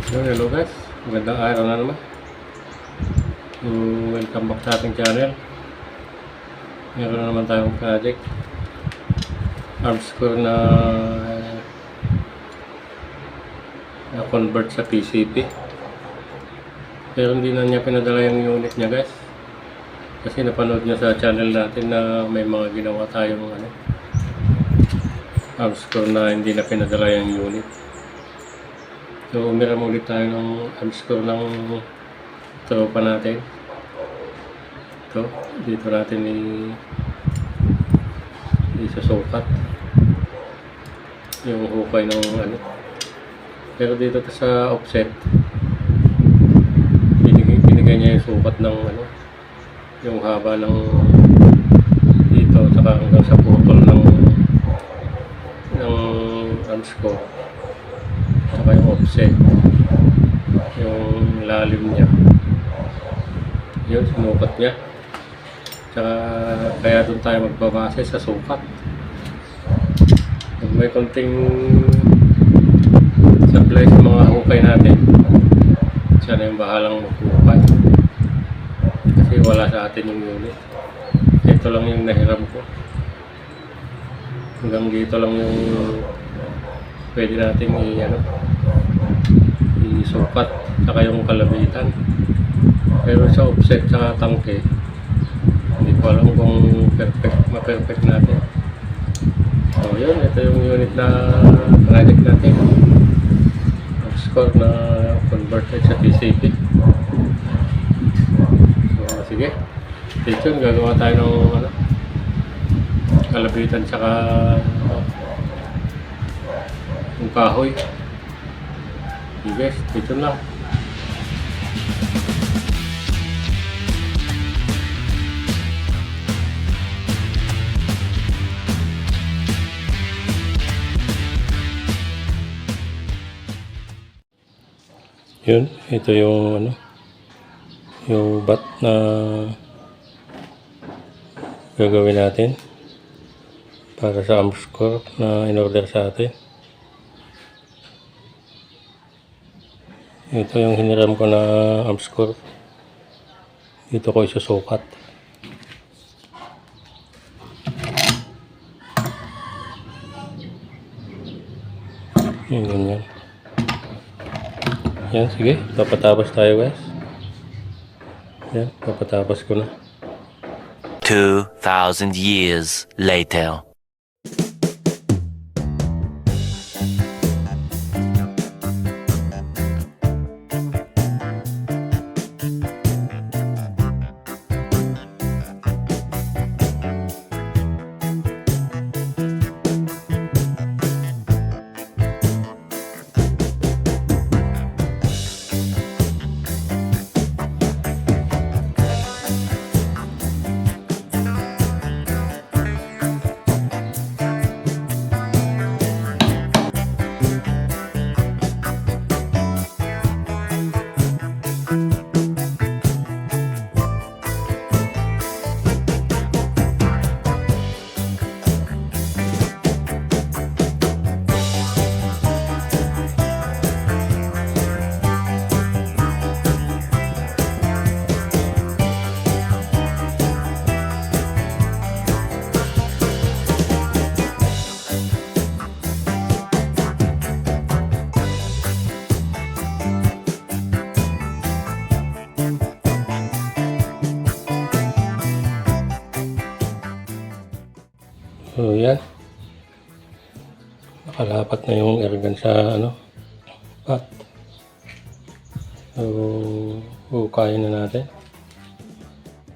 So, hello guys, magandang araw na naman. So, welcome back sa ating channel. Meron na naman tayong project ARMSCOR na convert sa PCP, pero hindi na niya pinadala yung unit niya guys, kasi napanood niya sa channel natin na may mga ginawa tayong ARMSCOR na hindi na pinadala yung unit. So, umiram ulit tayo ng ARMSCOR ng tropa natin. Ito, dito natin isasukat yung hukay ng pero dito sa offset binigay niya yung sukat ng yung haba ng dito saka hanggang sa putol ng ARMSCOR, saka yung offset, yung lalim niya, yun sinukat niya. Saka kaya doon tayo magbabase sa sukat. Pag may konting supply sa mga hukay natin, siya na yung bahalang maghukay, kasi wala sa atin yung unit. Ito lang yung nahiram ko, hanggang dito lang yung pwede natin isukat, saka yung kalabitan. Pero sa offset saka tangke, hindi ko alam kung ma-perfect natin. So yun, ito yung unit na project natin, ARMSCOR na converted sa PCP. So sige, stay tuned, gagawa tayo ng kalabitan saka yung kahoy. Sige, stay tuned lang. Yun, ito yung yung bat na gagawin natin para sa ARMSCOR na in-order sa atin. Ito yung hiniram ko na ARMSCOR. Dito ko isusukat. Yan, ganyan. Yan, sige, papatapos tayo guys. Yan, papatapos ko na. 2,000 years later. So yan, nakalapat na yung airgun sa pat. So hukayin na natin.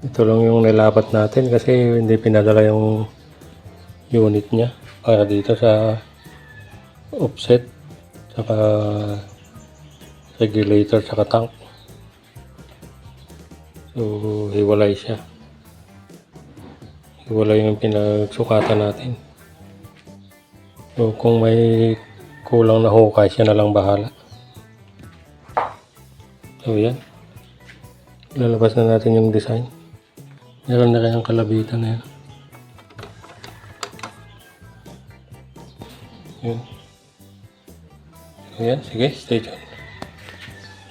Ito lang yung nilapat natin kasi hindi pinadala yung unit niya para dito sa offset, saka regulator, saka tank. So hiwalay siya. Wala yung pinagsukatan natin. So kung may kulang na hukay, siya na lang bahala. So yan, lalabas na natin yung design. Meron na kayang kalabitan na yan. Yun. So yan, sige, stay tuned.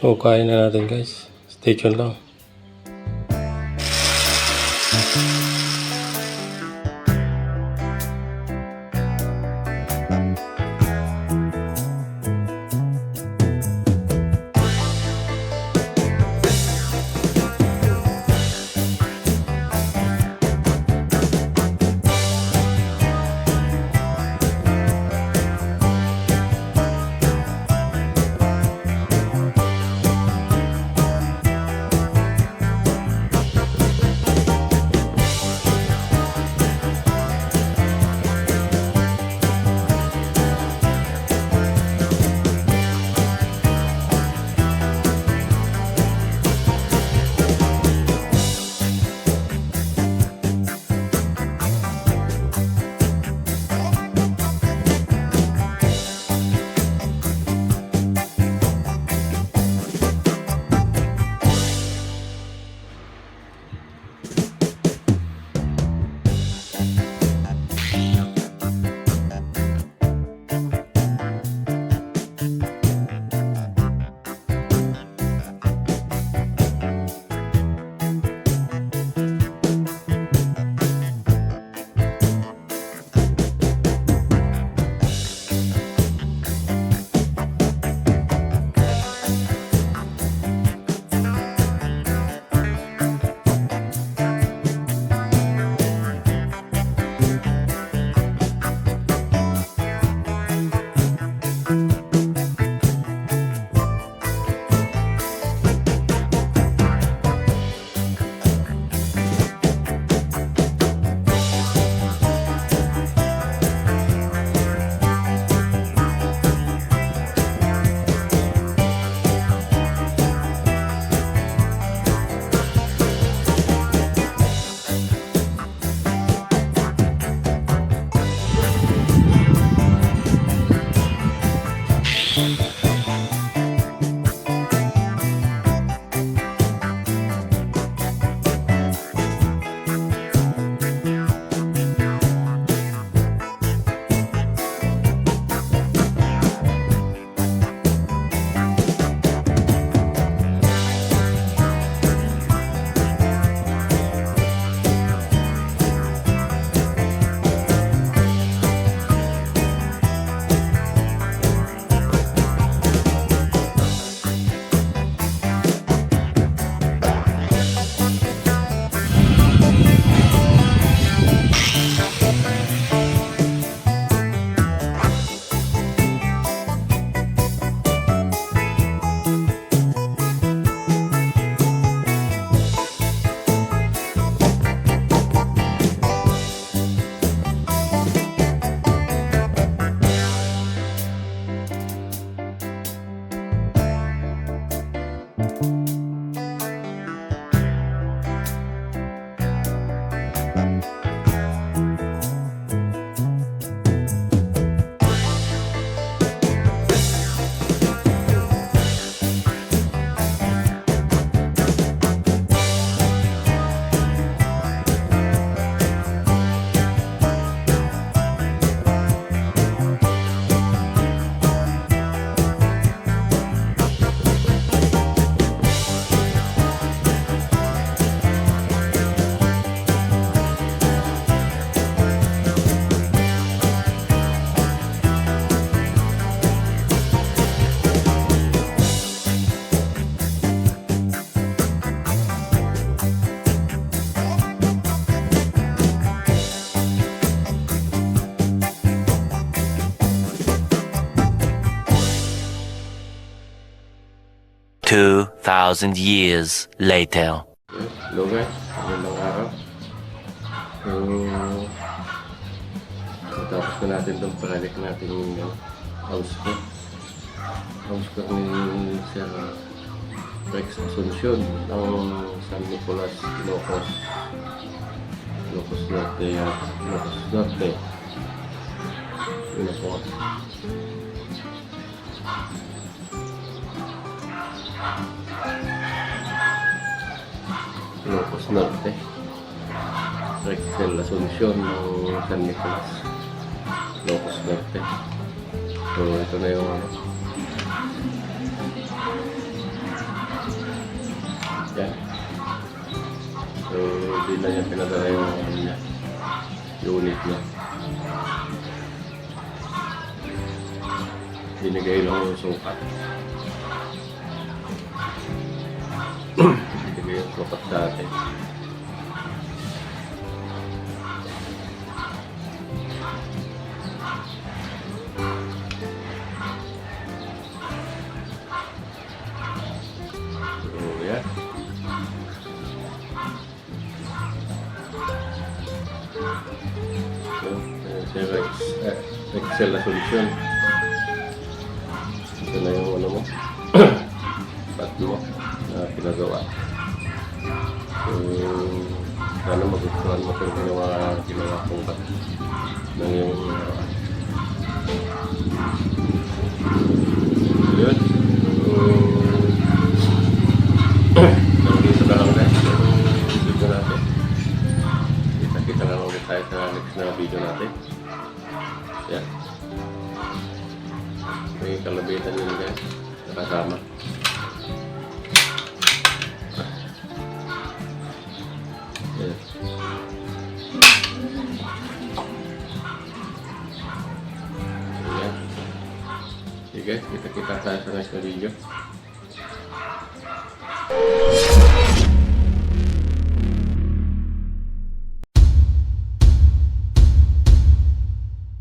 Hukayin na natin guys. Stay tuned lang. Two 2,000 years later. Hello guys, magandang araw. So, tapos na natin itong project natin yung ARMSCOR. ARMSCOR ni Sir Rex Asuncion ng San Nicolas, Ilocos Norte. Yun na po. Ilocos Norte, Rex Asuncion ng San Nicolas, Ilocos Norte. So ito na yung Yan. So, hindi na niya pinadala yung ano niya, unit niya. Binigay lang yung sukat. Binigay yung sukat sa atin. So, yan. Excel na solusyon. Ito na yung ano mo pat mo na pinagawa. So sana magustuhan mo kung ginawa kong pat ng yung yun. So dito na lang guys yung video natin. Kita lang ulit tayo sa next na video natin. Yan. May kalabitan yun guys. Nakasama. Yan. Yan. Sige, kita-kita tayo sa next na video.